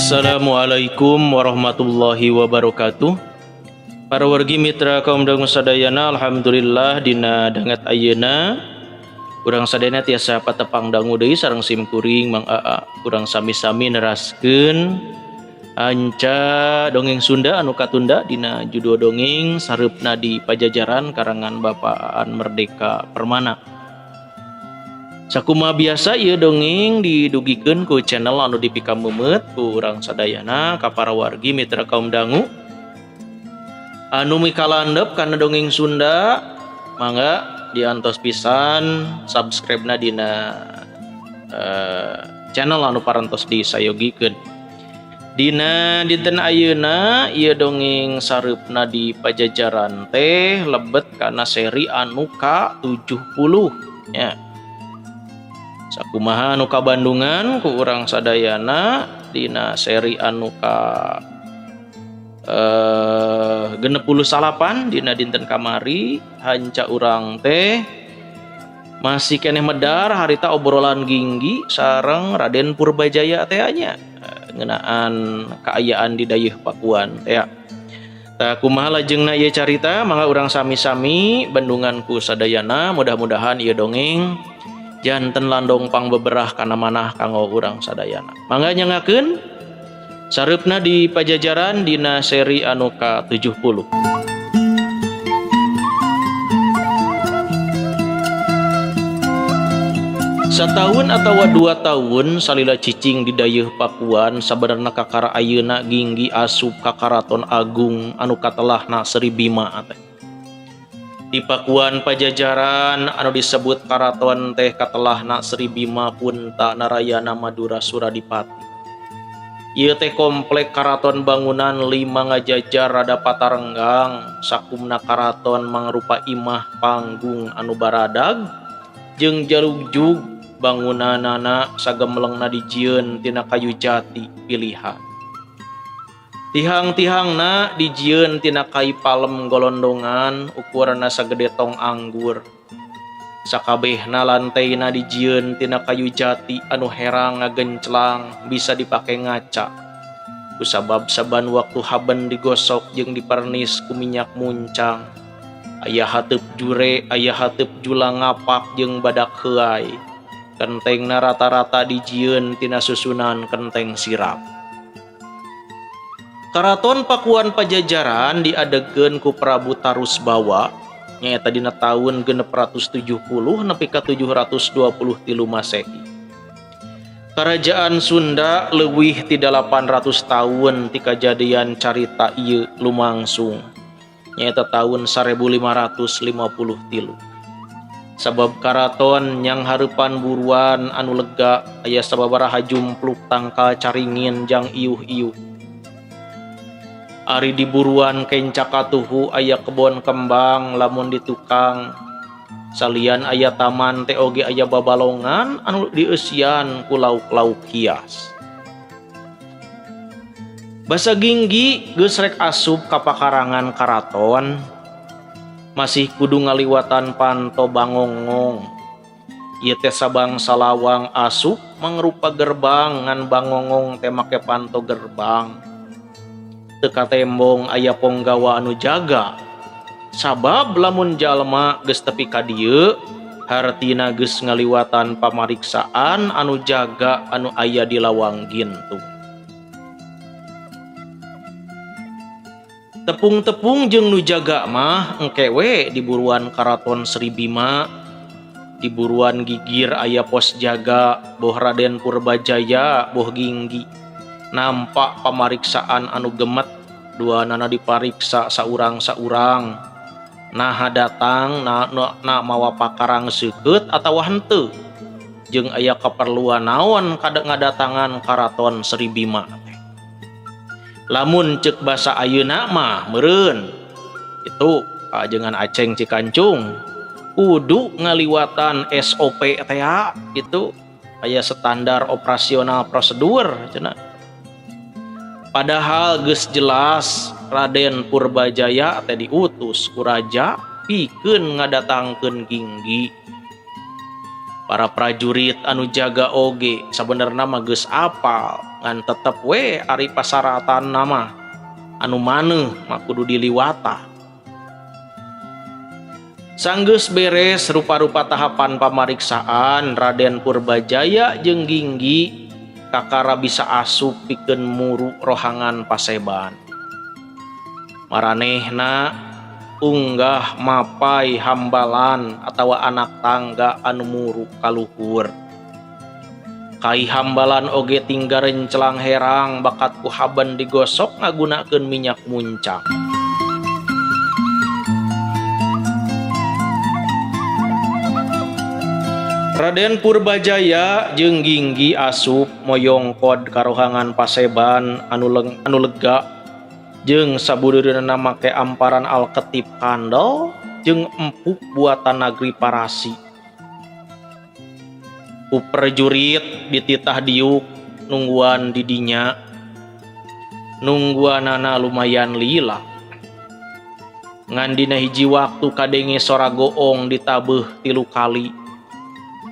Assalamualaikum warahmatullahi wabarakatuh. Para wargi mitra kaum dangu sadayana, alhamdulillah dina danget ayeuna urang sadayana tiasa patepang dangu deui sareng sim kuring Mang Aa. Urang sami-sami neraskeun anca dongeng Sunda anu katunda dina judul dongeng Sareupna di Pajajaran karangan Bapak Aan Merdeka Permana. Sakumaha biasa ieu dongeng didugikeun ku channel anu dipikameumeuet ku urang sadayana ka para wargi mitra kaum dangu anu mikalandep kana dongeng Sunda, mangga diantos pisan subscribe-na dina channel anu parantos disayogikeun. Dina dinten ayeuna ieu dongeng Sareupna di Pajajaran teh lebet kana seri anu ka-70 nya. Sakumaha anu kabandungan ku urang sadayana dina seri anu ka 69 dina dinten kamari, hanca urang teh masih keneh medar harita obrolan Ginggi sareng Raden Purbajaya teh nya, ngeunaan kaayaan di Dayeuh Pakuan teh. Tah, kumaha lajengna ieu carita? Mangga urang sami-sami bendungan ku sadayana. Mudah-mudahan ieu dongeng janten landong pangbeberah kana manah kanggo urang sadayana. Mangga nyangakeun Sareupna di Pajajaran dina seri anu ka-70. Satahun atawa 2 tahun salila cicing di Dayeuh Pakuan, sabenerna kakara ayeuna Ginggi asup ka Karaton Agung anu katelahna Sri Bima teh. Di Pakuan Pajajaran anu disebut karaton teh katelahna Sri Bima Punta Narayana Madura Suradipati. Ieu teh komplek karaton bangunan lima ngajajar rada patarenggang. Sakumna karaton mangrupa imah panggung anu baradag jeung jalugjug. Bangunanana sagemlengna dijieun tina kayu jati pilihan. Tihang-tihangna dijieun tina kai palem golondongan ukuranna sagede tong anggur. Sakabehna lantaina dijieun tina kayu jati anu herang ngagenclang bisa dipake ngaca. Kusabab saban waktu haben digosok jeung dipernis ku minyak muncang. Aya hateup jure, aya hateup julang ngapak jeung badak heuay. Kentengna rata-rata dijieun tina susunan kenteng sirap. Karaton Pakuan Pajajaran diadegkeun ku Prabu Tarusbawa nyaeta dina taun 670 nepi ka 723 Masehi. Karajaan Sunda leuwih ti 800 taun ti kajadian carita ieu lumangsung, nyaeta taun 1553. Sabab karaton nyang hareupan buruan anu lega, aya sababaraha jumpluk tangkal caringin jang iuh-iuh. Ari di buruan kenca katuhu aya kebon kembang lamun di tukang. Salian aya taman teh oge aya babalongan anu dieusian ku lauk-lauk hias. Basa Ginggi geus rek asup ka pakarangan karaton, masih kudu ngaliwatan panto Bangongong. Ieu teh sabangsa lawang asup mangrupa gerbang, ngan Bangongong teh make panto gerbang. Teu katembong aya ponggawa anu jaga. Sabab lamun jalma geus tepi ka dieu, hartina geus ngaliwatan pamariksaan anu jaga anu aya di lawang gintung. Tepung-tepung jeung nu jaga mah engke we di buruan Karaton Sri Bima. Di buruan gigir aya pos jaga, boh Raden Purbajaya boh Ginggi. Nampak pamariksaan anu gemet, duanana dipariksa saurang-saurang. Naha datang na, na, na mawa pakarang seukeut atawa henteu, jeung aya kaperluan naon kada ngadatangan Karaton Sri Bima teh. Lamun ceuk basa ayeuna mah meureun itu kajengan Aceng Cikancung kudu ngaliwatan SOP teh, itu aya standar operasional prosedur cenah. Padahal geus jelas Raden Purbajaya teh diutus ku raja pikeun ngadatangkeun Ginggi. Para prajurit anu jaga oge sabenerna mah geus apal. Ngan tetep we ari pasaratanna mah anu maneuh mah kudu diliwatan. Sanggeus beres rupa-rupa tahapan pamariksaan, Raden Purbajaya jeung Ginggi kakara bisa asup pikeun muru rohangan paseban. Maranehna unggah mapai hambalan atawa anak tangga anu muru kaluhur. Kai hambalan oge tinggal rencelang herang bakat ku haben digosok ngagunakeun minyak muncang. Raden Purbajaya jeung Ginggi asup moyongkod karohangan paseban anu lega jeung sabudeureunana make amparan alketip kandel jeung empuk buatan nagri Parasi. Ku prajurit dititah diuk nungguan di dinya. Nungguanana lumayan lila. Ngan dina hiji waktu kadenge sora goong ditabeuh 3 kali.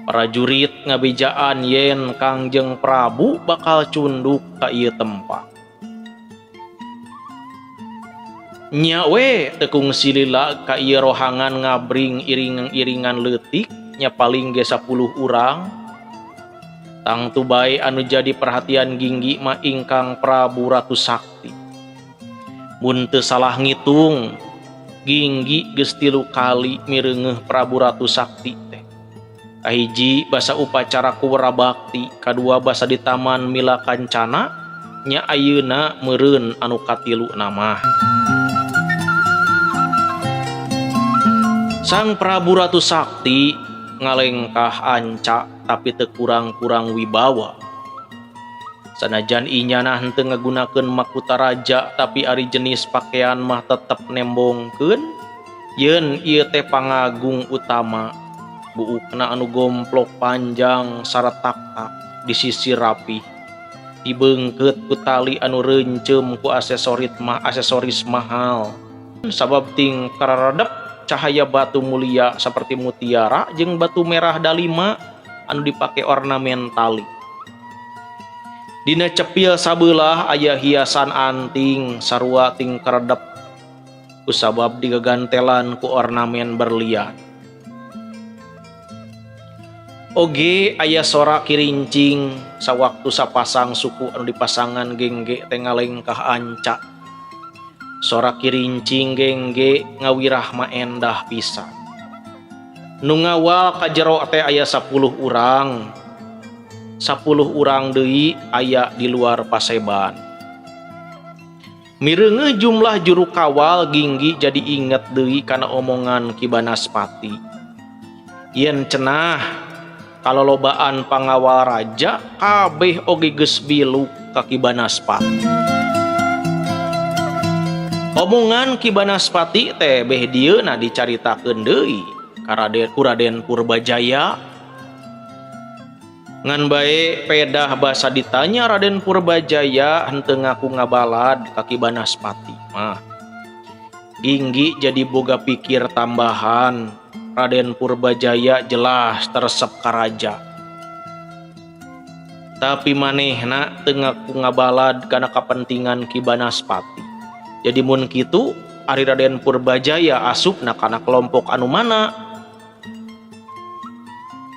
Prajurit ngabejaan yen Kangjeng Prabu bakal cunduk ka ieu tempat. Nya we teu kungsi lila ka ieu rohangan ngabring iring-iringan leutik nya paling ge 10 urang. Tangtu bae anu jadi perhatian Ginggi mah ingkang Prabu Ratu Sakti. Mun teu salah ngitung, Ginggi geus 3 kali mireungeuh Prabu Ratu Sakti teh. Kahiji basa upacara kuwera bakti, kadua basa di Taman Mila Kancana, nya ayeuna meureun anu katilu nama. Sang Prabu Ratu Sakti ngalengkah anca tapi teu kurang-kurang wibawa. Sanajan inyana henteu ngagunakeun makuta raja tapi ari jenis pakaian mah tetep nembongkeun yen ieu teh pangagung utama. Buukna anu gomplok panjang saretak-tak disisir rapi. Dibeungkeut ku tali anu reunceum ku aksesoris mahal. Sabab ting kararedep cahaya batu mulia seperti mutiara jeung batu merah dalima anu dipake ornamen tali. Dina cepil sabelah aya hiasan anting sarua ting karedep kusabab digagantelan ku ornamen berlian. Oge aya sora kirincing sawaktu sapasang suku anu dipasangan gengge teh ngalengkah anca. Sora kirincing gengge ngawirah ma endah pisan. Nu ngawal ka jero teh aya 10 urang. 10 urang deui aya di luar paseban. Mireungeuh jumlah juru kawal Ginggi jadi inget deui kana omongan Ki Banaspati. Yen cenah kalolobaan pangawal raja kabeh oge geus biluk ka Ki Banaspati. Omongan Ki Banaspati teh beh dieuna dicaritakeun deui ka Raden Purbajaya. Ngan bae pedah basa ditanya Raden Purbajaya henteu ngaku ngabalad ka Ki Banaspati mah. Ginggi jadi boga pikir tambahan. Raden Purbajaya jelas teresep ka raja. Tapi manehna teu ngaku ngabalad kana kapentingan Ki Banaspati. Jadi mun kitu ari Raden Purbajaya asupna kana kelompok anu mana?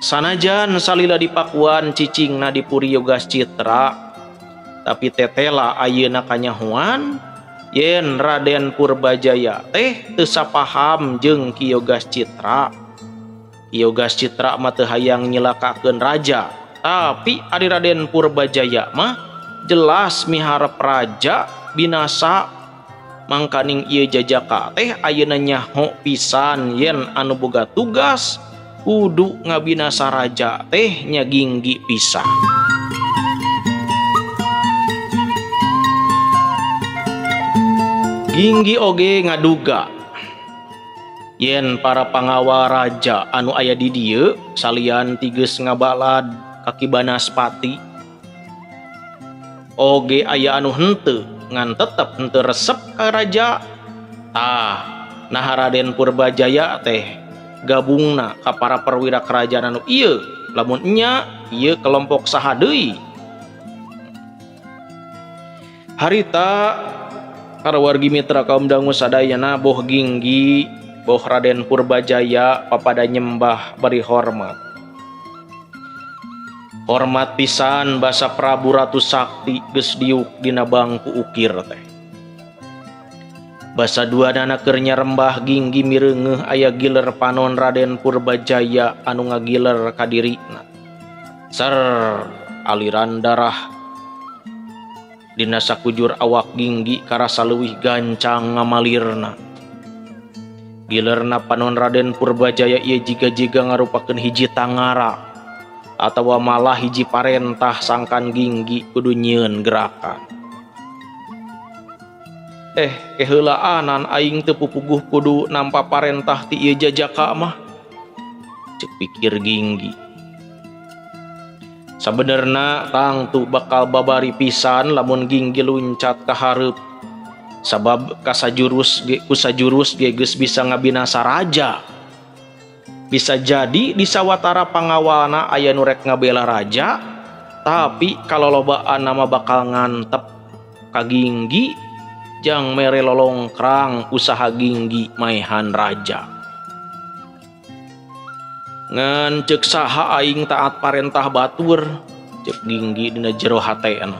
Sanajan salila dipakuan cicingna di Puri Yogas Citra, tapi tetela ayeuna kanyahoan yen Raden Purbajaya teh teu sapaham jeung Ki Yogas Citra. Ki Yogas Citra mah teu hayang nyilakakeun raja, tapi ari Raden Purbajaya mah jelas miharep raja binasa. Mangkaning ieu jajaka teh ayeuna nyaho pisan yen anu boga tugas kudu ngabinasa raja teh nya Ginggi pisan. Ginggi oge ngaduga yen para pangawal raja anu aya di dieu salian ti geus ngabalad ka Ki Banaspati oge aya anu henteu ngan tetep henteu resep ka raja. Tah, nah Raden Purbajaya teh gabungna ka para perwira kerajaan anu ieu lamun nya ieu kelompok saha deui. Harita karawargi mitra kaum dangu sadayana boh Ginggi boh Raden Purbajaya papada nyembah bari hormat. Hormat pisan basa Prabu Ratu Sakti geus diuk dina bangku ukir teh. Basa duanana keur nyarembah Ginggi mireungeuh aya giler panon Raden Purbajaya anu ngagiler ka dirina. Ser aliran darah dina sakujur awak Ginggi karasa leuwih gancang ngamalirna. Gilerna panon Raden Purbajaya ieu jiga-jiga ngarupakeun hiji tangara atawa malah hiji parentah sangkan Ginggi kudu nyieun gerakan. Keheulaanan aing teu pupuguh kudu nampa parentah ti ieu jajaka mah. Ceuk pikir Ginggi. Sabenerna tangtu bakal babari pisan lamun Ginggi luncat ka hareup. Sabab kasajurus ge kusajurus ge geus bisa ngabinasa raja. Bisa jadi di sawatara pangawalna aya nu rek ngabela raja, tapi kalolobaan mah bakal ngantep ka Ginggi jang mere lolongkrang usaha Ginggi maehan raja. Ngan ceuk saha aing taat parentah batur, ceuk Ginggi dina jero hatena.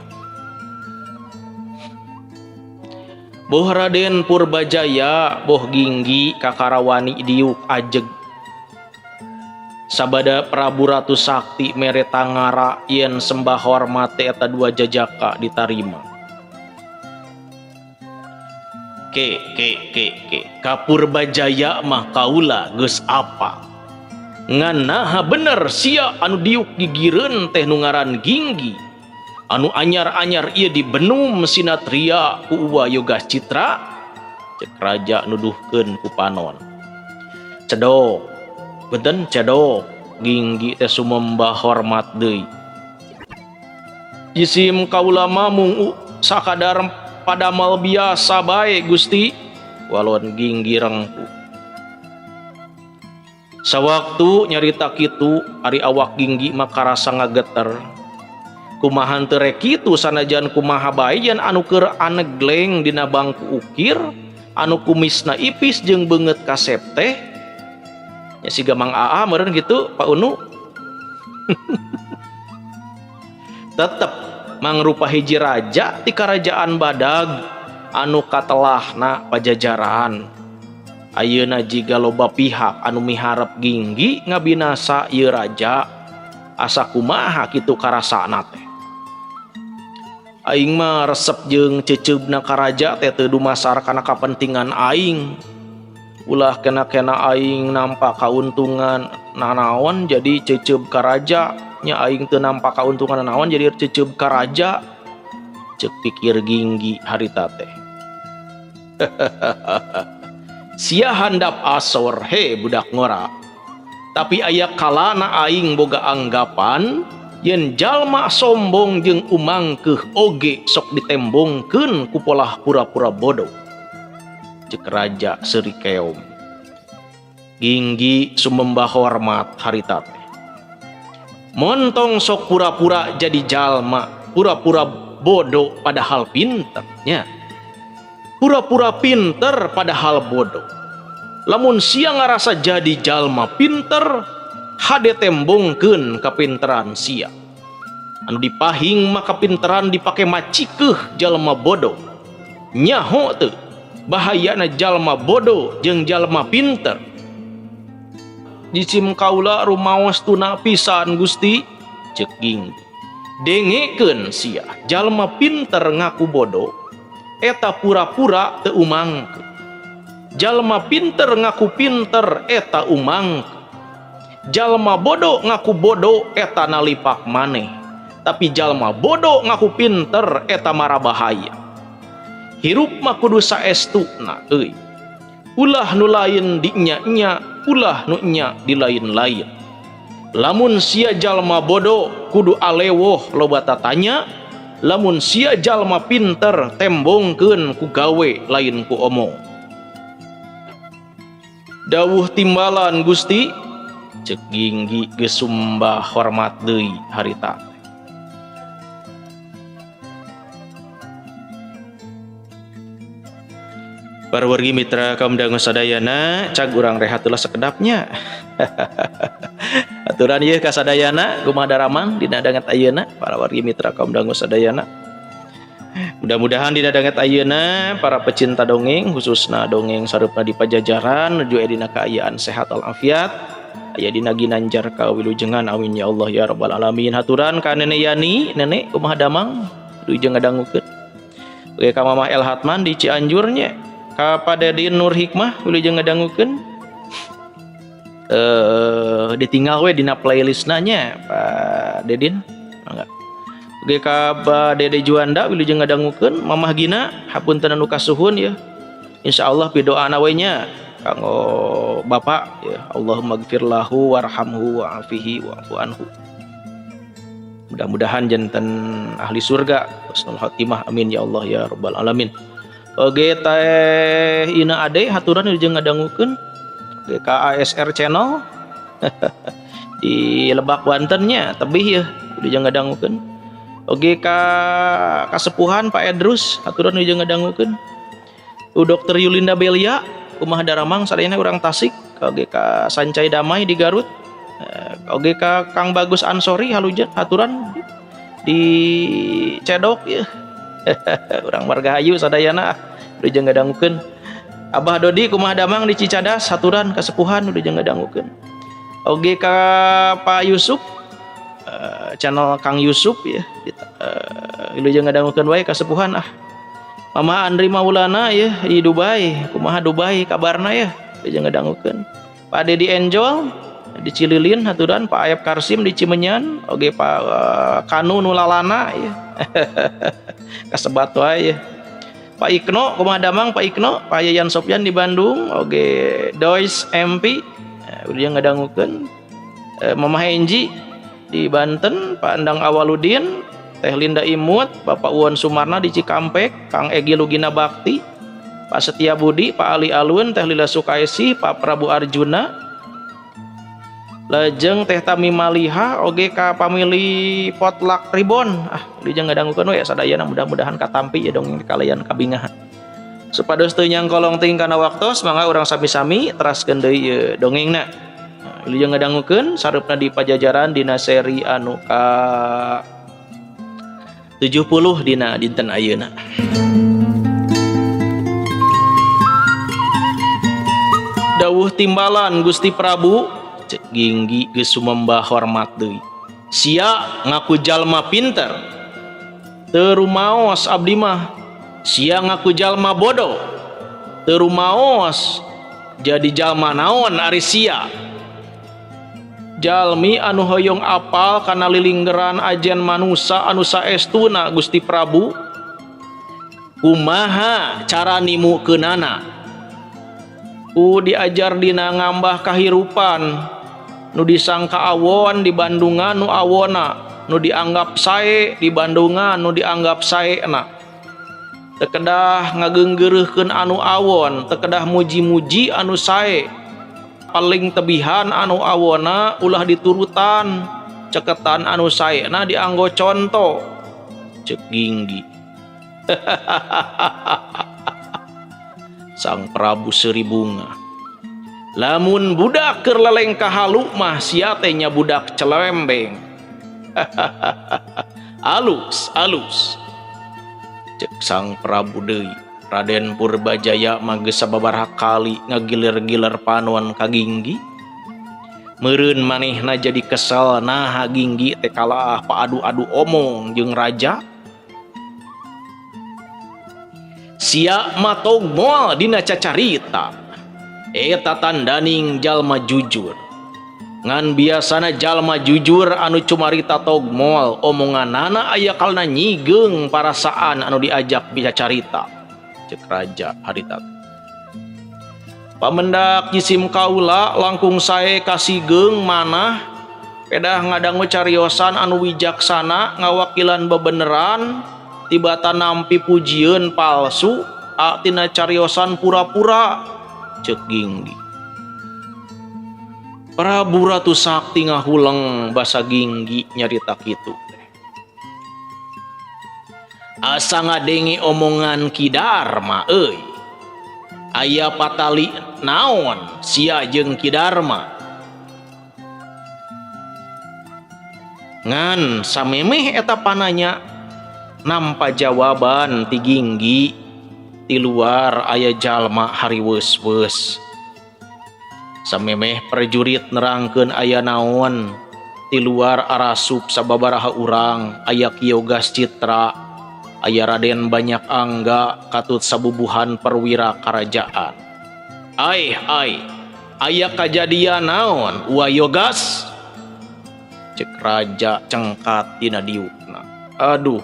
Boh Raden Purbajaya, boh Ginggi kakarawani diuk ajeg. Sabada Prabu Ratu Sakti mere tangara yen sembah hormat teh eta dua jajaka ditarima. Ke ke ke ke ka Purbajaya mah kaula geus apa. Ngan naha bener sia anu diuk gigireun teh nu ngaran Ginggi. Anu anyar-anyar ieu dibenum sinatria ku Uwa Yoga Citra, cek raja nuduhkeun ku panon. Cedok, benten cedok, Ginggi teh sumembah hormat deui. Jisim kaula mah mung sakadar padamal biasa bae Gusti, walon Ginggi rengku. Sawaktu nyarita kitu ari awak Ginggi mah karasa ngageter. Kumaha teu rek kitu sanajan kumaha bae yen anu keur anegleng dina bangku ukir anu kumisna ipis jeung beungeut kasep teh nya siga Mang Aa meureun kitu Pak Unu. Tetep mangrupa hiji raja ti karajaan Badag anu katelahna Pajajaran. Ayeuna jiga loba pihak anu miharep Ginggi ngabinasa ieu raja, asa kumaha kitu karasana teh. Aing mah resep jeung ceceubna ka raja teh teu dumasar kana kapentingan aing. Ulah kena-kena aing nampa kauntungan nanaon jadi ceceub ka raja, nya aing teu nampa kauntungan nanaon jadi ceceub ka raja. Ceuk pikir Ginggi harita teh. Sia handap asor he budak ngora. Tapi aya kalana aing boga anggapan yen jalma sombong jeung umangkeuh oge sok ditembongkeun ku polah pura-pura bodoh. Ceuk raja seuri keom. Ginggi sumembah hormat harita teh. Montong sok pura-pura jadi jalma, pura-pura bodoh padahal pinter nya. Pura-pura pinter padahal bodoh. Lamun sia ngarasa jadi jalma pinter, hade tembongkeun kapinteran sia. Anu dipahing mah kapinteran dipake macikeuh jalma bodoh. Nyaho teu bahayana jalma bodoh jeung jalma pinter. Jisim kaula rumaos tuna pisan Gusti, ceuk Ginggi. Dengekeun sia, jalma pinter ngaku bodoh, eta pura-pura teu umangkeun. Jalma pinter ngaku pinter eta umangkeun. Jalma bodoh ngaku bodoh eta nalipak maneh. Tapi jalma bodoh ngaku pinter eta marabahaya. Hirup mah kudu saestuna euy. Ulah nu lain di nya-nya, ulah nu nya di lain-lain. Lamun sia jalma bodoh kudu alewoh loba tatanya, lamun sia jalma pinter tembongkeun ku gawe lain ku omong. Dawuh timbalan Gusti, ceuk Ginggi geus sumbah hormat deui harita. Para wargi mitra kaum dangu sadayana, cag urang rehat heula sakedap nya. Aturan ieu ka sadayana kumaha daramang dina danget ayeuna para wargi mitra kaum dangu sadayana. Mudah-mudahan dina danget ayeuna para pecinta dongeng khususna dongeng sareupna di Pajajaran nuju aya dina kaayaan sehat walafiat, aya dina ginanjar kawilujengan, amin ya Allah ya rabbal alamin. Haturan ka Nenek Yani, nenek kumaha damang wilujeng ngadangukeun. Oke ka Mamah El Hatman di Cianjur nya, ka Pak Dedin Nur Hikmah wilujeng ngadangukeun. Ditinggal we dina playlistna nya Pak Dedin, mangga. Oke ka Pak Dede Juanda wilujeng ngadangukeun, Mamah Gina hapunten anu kasuhun ya. Insyaallah pidoana we nya kanggo bapak ya, Allahumma gfir lahu warhamhu wa'afihi wa'fu anhu. Mudah-mudahan janten ahli surga, husnul khotimah, amin ya Allah ya rabbal alamin. Oke Teh Ina Ade haturan wilujeng ngadangukeun. Oke ka ASR Channel di Lebak Banten nya tebih ya wilujeng ngadangukeun. Oke ka kasepuhan Pak Edrus haturan wilujeng ngadangukeun. Dokter Yulinda Belia kumaha daramang sadayana urang Tasik. Oke ka Sancai Damai di Garut. Oke ka Kang Bagus Ansori halujan haturan di Cedok ya. Urang Margahayu sadayana wilujeng ngadangukeun. Abah Dodi kumaha damang di Cicadas haturan kasepuhan wilujeng ngadangukeun. Oge ka Pak Yusuf, channel Kang Yusuf ya, wilujeng ngadangukeun wae kasepuhan ah. Mama Andri Maulana ya di Dubai, kumaha Dubai kabarna ya wilujeng ngadangukeun. Pak Dedi Enjol di Cililin haturan, Pak Ayep Karsim di Cimenyan, oge Pak Kanu Nulalana ya. Kasebat wae ya. Pak Ikno kumaha damang Pak Ikno, Pak Yayan Sofyan di Bandung, oge Dois MP wilujeng ngadangukeun. Mama Henji di Banten, Pak Endang Awaludin, Teh Linda Imut, Bapak Uwan Sumarna di Cikampek, Kang Egi Lugina Bakti, Pak Setia Budi, Pak Ali Alun, Teh Lila Sukaisi, Pak Prabu Arjuna, lajeng Teh Tami Maliha, oge ka pamili Potluck Ribbon. Ah, wilujeng ngadangukeun we sadayana, mudah-mudahan katampi ya dongeng kalian kabingahan. Supados teu nyangkolong teuing kana waktos, mangga urang sami-sami teraskeun deui ieu dongengna. Wilujeng ngadangukeun sareupna di Pajajaran dina seri anu ka 70 dina dinten ayeuna. Dawuh timbalan Gusti Prabu, cek Ginggi geus sumembah hormat deui. Sia ngaku jalma pinter, teu rumaos abdi mah. Sia ngaku jalma bodoh, teu rumaos jadi jalma naon ari sia. Jalmi anu hoyong apal kana lilinggeran ajen manusa anu saestuna Gusti Prabu, kumaha cara nimukeunana? Ku diajar dina ngambah kahirupan, nu disangka awon di Bandungan nu awona, nu dianggap sae di Bandungan nu dianggap saena. Teu kedah ngageunggeureuhkeun anu awon, teu kedah muji-muji anu sae. Paling tebihan anu awona ulah diturutan, ceketan anu saena dianggo conto. Cek Ginggi. Sang Prabu Seri Bunga. Lamun budak keur lelengkah halu mah sia teh nya budak celembeng. Alus, alus. Cek Sang Prabu deui. Raden Purbajaya mah geus sababaraha kali ngagilir-gilir panon ka Ginggi. Meureun manehna jadi kesel naha Ginggi teh kalah paadu-adu omong jeung raja. Sia mah tong moal dina cacarita. Eta tandaning jalma jujur. Ngan biasana jalma jujur anu cumarita togmol omonganana aya kalna nyigeung parasaan anu diajak bisa carita. Cek raja harita. Pamendak jisim kaula langkung sae kasigeung manah pedah ngadangu cariosan anu wijaksana ngawakilan bebeneran tibatan nampi pujieun palsu tina cariosan pura-pura. Cek Ginggi. Prabu Ratu Sakti ngahuleng basa Ginggi nyarita kitu. Asa ngadenge omongan Ki Darma euy. Aya patali naon sia jeung Ki Darma. Ngan samemeh eta pananya nampa jawaban ti Ginggi ti luar aya jalma hariweus-weus. Samemeh prajurit nerangkeun aya naon ti luar arasup sababaraha urang aya Ki Yogas Citra, aya Raden Banyak Angga katut sabubuhan perwira karajaan. Ai ai aya kajadian naon Wa Yogas? Cek raja cengkat dina diukna. Aduh,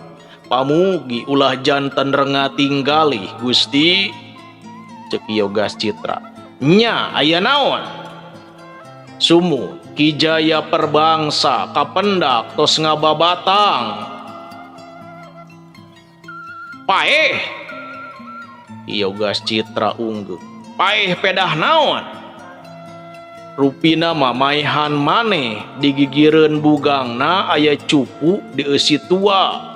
pamugi ulah janten renga tinggalih Gusti. Cek Yogas Citra. Nya aya naon? Sumu Ki Jaya Perbangsa kapendak tos ngababatang. Paeh. Ki Yogas Citra unggeuh. Paeh pedah naon? Rupina mah maehan maneh digigireun bugangna aya cupu dieusi tua.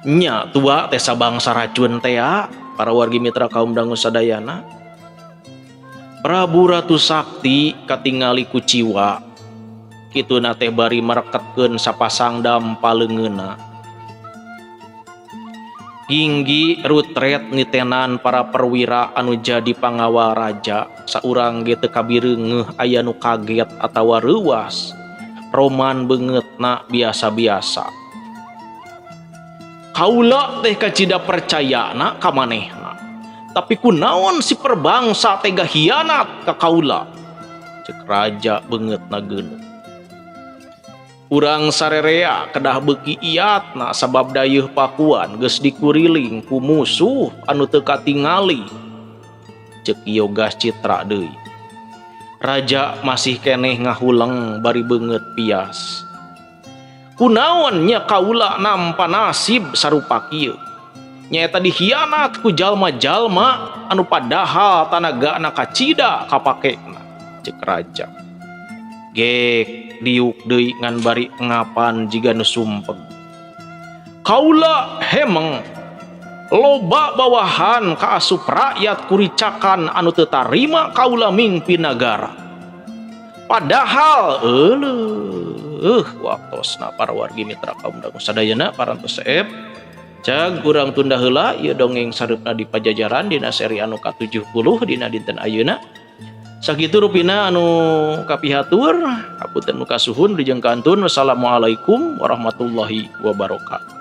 Nya tua teh sabangsa racun teh para wargi mitra kaum dangu sadayana. Prabu Ratu Sakti katingali ku ciwa. Kituna teh bari mereketkeun sapasang dampa leungeunna. Ginggi rutret nitenan para perwira anu jadi pangawal raja. Saurang ge teu kabireungeuh aya nu kaget atawa reuwas. Roman beungeutna biasa-biasa. Kaula teh kacida percayana ka manehna. Tapi kunaon si Perbangsa tega hianat ka kaula? Cek raja beungeutna geuneuh. Urang sarerea kedah beuki iatna sabab dayeuh Pakuan geus dikuriling ku musuh anu teu katingali. Cek Yogas Citra deui. Raja masih keneh ngahuleng bari beungeut pias. Kunaon nya kaula nampa nasib sarupa kieu? Nyaeta dihianat ku jalma-jalma anu padahal tanagana kacida kapakena. Cek raja. Gek diuk deui ngan bari ngapan jiga nu sumpeg. Kaula hemeng loba bawahan kaasup rakyat kuricakan anu teu tarima kaula mingpin nagara. Padahal euleuh waktosna para wargi mitra kaum dangu sadayana parantos seep. Cag urang tunda heula ieu dongeng sareupna di Pajajaran dina seri anu ka-70 dina dinten ayeuna. Sakitu rupina anu kapihatur, hapunten nu kasuhun, wilujeng kantun. Wassalamualaikum warahmatullahi wabarakatuh.